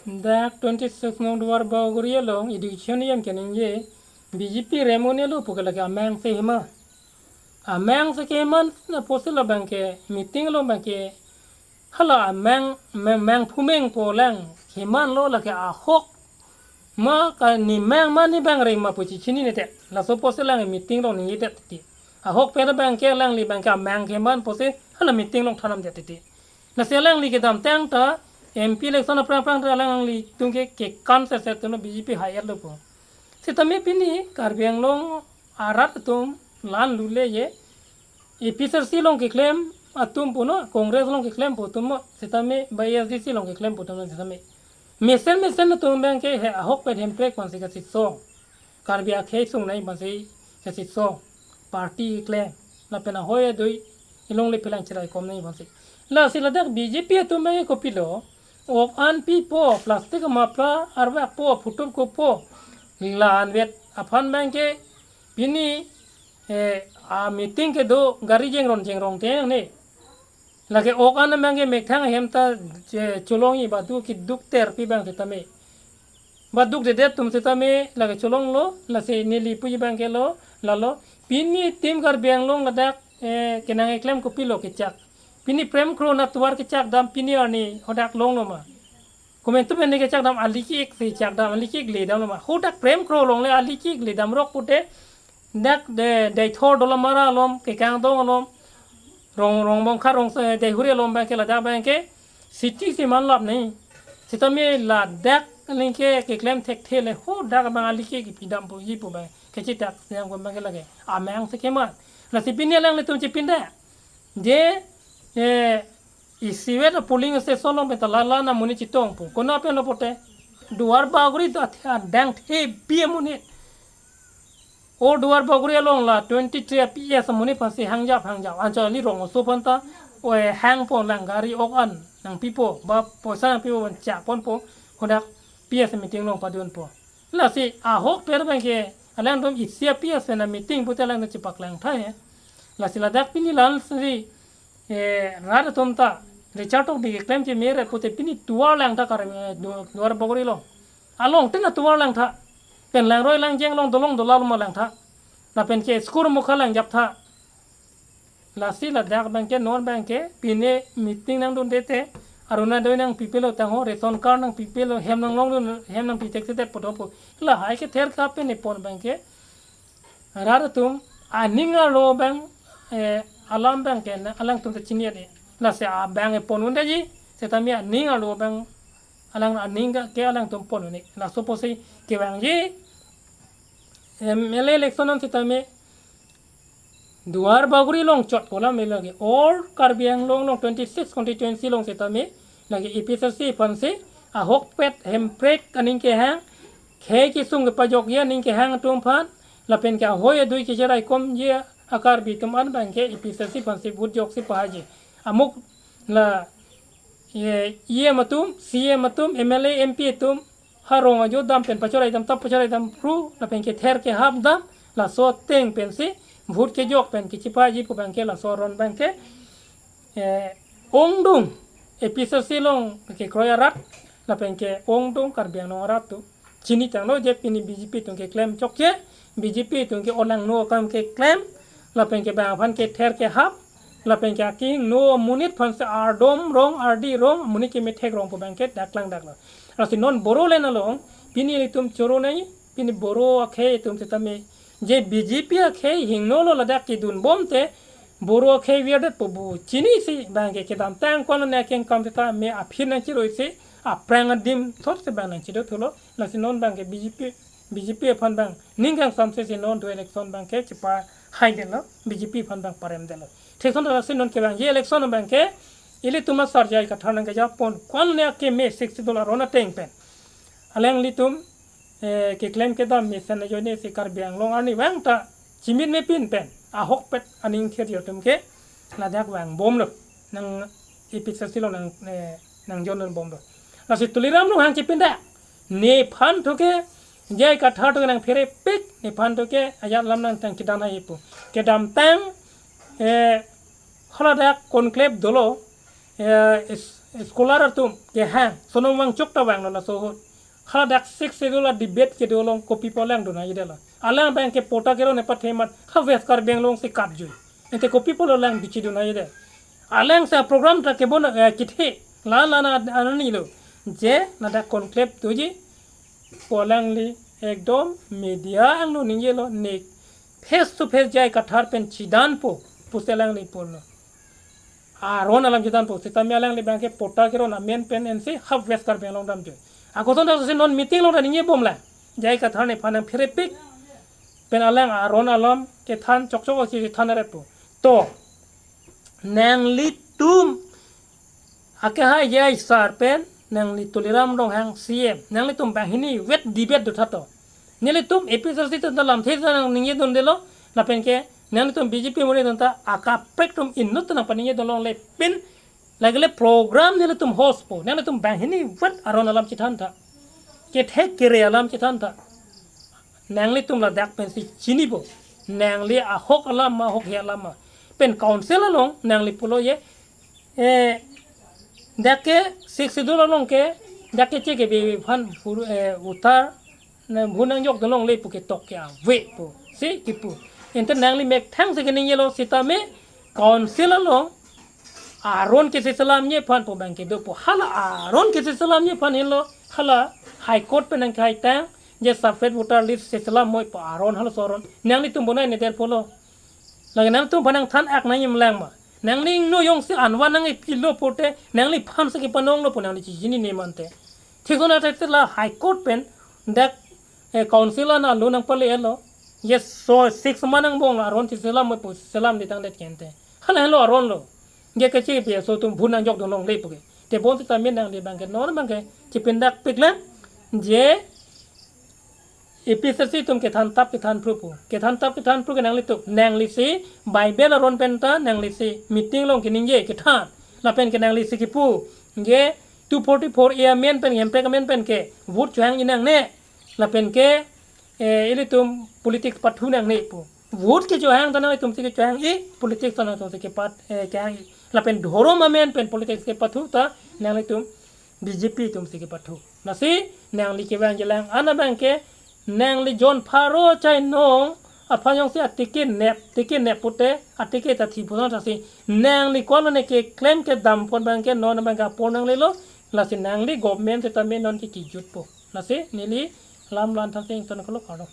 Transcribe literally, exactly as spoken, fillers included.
Dak twenty six nong Duar Bagori along education yam keningje B J P remone lo puke lake amang se hema. Amang se keman na posi lo bangke meeting lo bangke hala amang mang mang phumeng po lang keman lo lake ahok ma ka ni mang ma ni bang reng ma puchi chini nete. Laso posi lang meeting lo ningje det ti. Ahok pera bangke lang li bangke amang keman posi hala meeting lo thanam det ti. Lasi alangli kedamtang ta M P election aphrang aphrang ta alanglitum ke kekan se se tuno B J P hire lo po. Sitame pini Karbi Anglong arat atum lan lule ye A P H L C along keklem atum puno Congress along keklem pu atum mo sitame ba A S D C along keklem pu atum sitame. Mesen mesen atum bangke he ahokpet hemprek pansi kachesong. Karbi akhei sungnei pansi kachesong. Party keklem lapen ahoi adui ilongle phelang cheraikom nei pansi. Lasi ladak B J P atum bangke kopilo, ok an pipo, plastic mapla arvak po, phutup kopo. La anvet aphan bangke pini eh, a meeting kedo gari jengron jengrong te ne. Lake ok an bangke methang ahem ta che- cholongji badu keduk ter pi bang sitame. Baduk dedet atum sitame lake cholonglo, lasi neli puji bangke lo, lalo. Pini team Karbi Anglong ladak eh, kenang eklem kopilo kechak. Pini Prem Kro na tovar kechak dam pini arni hadak longlo ma. Komentu pen kechak dam ali ki-ik si chak dam ali ki-ik le damlo ma. Hadak Prem Kro alongle ali ki-ik le damrok pute dak de Deithor Dolamara along, Kekangdong along, Rong Rongbongkha Rong eh, Deihori along bangke ladak bangke city si man lap nei. Sitame ladak lingke keklem thekthe le hadak bang ali ki-ik pi dam puji pu bang kechitak siang ko bangke lake amang se keman. Lasi pini alanglitum chepinda je eh, isivet polling station along pen ta lala na amonit chetong pu. Konat pen lo pote Duar Bagori ta the- adang thepi amonit. O Duar Bagori along la twenty three P S amonit aphansi hangjap hangjap. Anchot ali rong oso aphan ta oi hang pon lang gari ok an nangpipo ba poisa nangpipo ban chak ponpo. Hadak P S meeting along padun po. Lasi ahok per bangke alangtum isi a P S pen a meeting pute alangtum chepaklang tha he. Lasi ladak pini lan sri eh, rat atum ta Richard Tokbi keklem chemere pute pini tovar langtha kar eh, Du- Duar Bagori along. Along tin a tovar langtha. Pen langroi langjeng along dolong dola luma langtha. Lapen ke school mukha langjap tha. Lasi ladak bangke non bangke pine meeting nangdunde te Orunodoi nangpipelo tangho, ration card nangpipelo, hem nanglongdun, hem nangpitek te pu dopo. Lahai kether kapen epon bangke rat atum aning arlo bang eh, alam bangke na alangtum ta chini ade. Lasi abang epon undaji sitame aning arlo bang alang aning ke alangtum pon un-e. Laso posi kevangji M L A election an sitame Duar Bagori along chot kolam lake all Karbi Anglong along twenty six constituency along sitame lake A P H L C aphansi ahokpet hemprek aning kehang, khei kesung kepajokji aning kehang atum aphan lapen ke ahoi adui kecheraikomji a Karbi atum an bangke A P H L C aphansi vote joksi pahaji. Amuk la E M atum, C M atum, M L A, M P atum, ha rong ajo dam pen pachorai dam tap pachorai dam ru lapen kether kehap dam, laso ateng pensi vote kejok pen kechipaji pu bangke laso aron bangke eh, ongdung A P H L C along kekroi arat lapen ke ongdung Karbi Anglong arat atum chini tanglo je pini B J P atum keklem chokche, B J P atum ke onang no akam keklem lapen ke bang aphan kether kehap lapen ke akehingno amonit aphansi ardom rong ardi rong amonit kemethek rong pu bangke daklang daklo. Lasi non Bodoland along pini ilitum choro nei, pini Bodo akhei atum sitame je B J P akhei hingnolo ladak kedun bom te Bodo akhei viadet pu bu chinisi bangke kedamtang ko-an ne akeng kam sitame aphi nangchiroisi aphrang adim thotsi bang nangchido thulo. Lasi non bangke B J P, B J P aphan bang ning kangsamse si non do election bangke chepahaidetlo, B J P aphan bang paremdetlo. Thekson lasi non kevangji election bangke ilitum asar J I Kathar nangkejapon ko-an ne akeme sixty dollar aron ateng pen alanglitum eh, keklem kedam mesen ajoinesi Karbi Anglong arnivang ta chimit mepin pen ahokpet aning kherjo atum ke ladak vangbomlo, nang A P H L C along nang eh, nangjon bomlo. Lasi Tuliram Ronghang chepinda nephan thuke J I Kathar thuke nangpherepik, nephan thuke ajat alam nangtang kedan hai pu. Kedamtang eh, haladak conclave dolo eh, is- scholar atum kehang, Sonam Wangchuk ta vanglo laso ahut. Hadak Sixth Schedule a-debate kedo along kopi pu alang dun haijedetlo? Alang abang ke patta keron nepathe amat ha West Karbi Anglong si kapjui. Ante kopi pulo alang bichidun haijedet? Alang sa program ta kebon, eh, kethe. La la na anani lo. Je ladak conclave doji pu alangli ekdom media angno ningjelo, ne face to face J I Kathar pen chidanpo pusi alangli pulo. Aron alam chidanpo, sitame alangli abang ke patta keron amen pen ensi ha West Karbi Anglong damjui. Ako ton dak si non meeting along ta ningjebomlang. J I Kathar nephan nangpherepik pen alang aron alam kethan chokchok osi than repo. To, nanglitum akehai J I sir pen nangli Tuliram Ronghang C M, nanglitum banghini vet debate do tha to. Nelitum A P H L C atum ta lamthe ta nang ningjedundelo, lapen ke nanglitum B J P muri atum ta akaprek atum inut ta nangpaningjedun longle pen, lagile program nelitum host po, nanglitum banghini vet aron alam chithan tha. Kethek kere alam chithan tha. Nanglitum ladak pensi chinipo. Nangli ahok alam ma, ahokhe alam ma. Pen council along nangli pulo je, eh, dak ke Sixth Schedule along ke, dak ke che kebi aphan bhur-, eh, voter, na bhur nangjokdun longle pu ketok ke avepo si kipu. Ante nangli methang si keningjelo, sitame council along aron keselamji aphan pu abang ke dopo. Hala aron keselamji aphan henlo, hala High Court pen nangkehai tang, je separate voter list selam moi pu aron, halaso aron nanglitum bonai nedet pulo. Lake nangtum aphan nangthan-ak nangji melang ma? Nangli ingno jongsi anvan nangkepilo pote, nangliphan si kepanonglo pu nangli chichinine mante. Thik son ate la High Court pen dak, eh, council an alo nangpale-etlo. Yes, so six month angbong aron si selam moi pu selam di tangdet kente. Hala henlo aron lo. Ge keche APHLC atum bhur nangjokdun longle pu ke. Tebon sitame nangli abang ke non abang ke chipindakpiklang. Je APHLC atum kethan tap kethan phru pu. Kethan tap kethan phru ke nanglitum, nanglisi Bible aron pen ta nanglisi meeting along keningje kethan. Lapen ke nanglisi kipu, ge two forty-four A amen pen, hemprek amen pen ke vote chohangji nangne. Lapen ke, eh, ilitum politics pathu nangne pu. Vote kechohang ta nangtum si kechohang-i, politics ta nangtum si kepat, eh, kehang-i. Lapen dhorom amen pen politics kepathu ta nanglitum BJP atum si kepathu. Lasi nangli kevangjilang an abang ke, nangli John Pharo Chainong aphan jongsi atike nep, tike nep pute, atike ta thi puson thasi, nangli ko-an ne keklem kedam pon abang ke non abang ke apor nanglelo. Lasi nangli government sitame non ke kejutpo. Lasi neli lam lan thasi ington kolo karo.